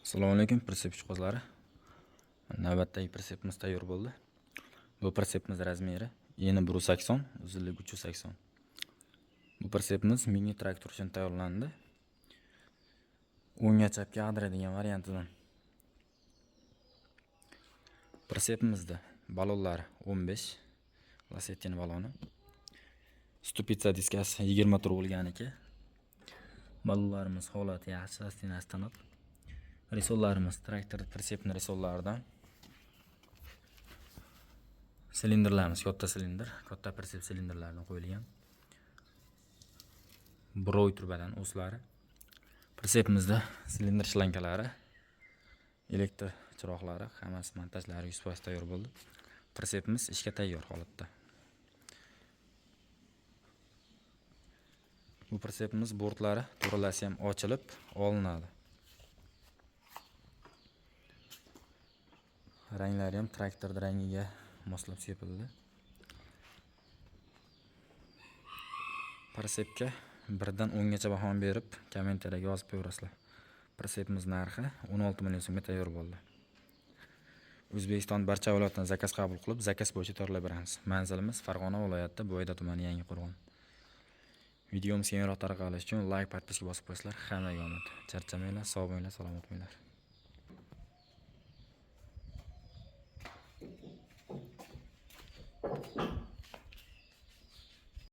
Assalomu alaykum pritsep ishqibozlari. Navbatdagi pritsepimiz tayyor bo'ldi. Bu pritsepimiz razmeri eni 180, uzunligi 380. Bu pritsepimiz mini traktor uchun tayyorlandi. O'ngga chapga ag'diradigan variantidan. Pritsepimizda balonlari 15, Lasetti'ning baloni. Stupitsa diskasi 20 tur bo'lganiki. Balonlarimiz holati yaxshi, sostenasi tiniq. Resollarimiz traktor pritsepni resollaridan. Silindrlarimiz katta silindr, katta pritsep silindrlaridan qo'yilgan. Broy trubadan o'slari. Pritsepimizda silindr shlankalari, elektr chiroqlari, hammasi montajlari 100% tayyor bo'ldi. Pritsepimiz ishga tayyor holatda. Bu pritsepimiz bortlari to'g'rilasi ham ochilib olinadi. Ranglari ham traktor rangiga moslab sepildi. Pritsepga 1dan 10 gacha baho berib, kommentariyaga yozib qo'yaverasizlar. Pritsepimiz narxi 16 million so'mga tayyor bo'ldi. O'zbekiston barcha viloyatdan zakaz qabul qilib, zakaz bo'yicha tayyorlab beramiz. Manzilimiz Farg'ona viloyati, Bo'yda tumani, Yangiqo'rg'on. Videomiz kengroq tarqalishi uchun like, podpiska bosib qo'yasizlar. Hammaga omad. Charchamanglar, sog' bo'linglar, salomat bo'linglar.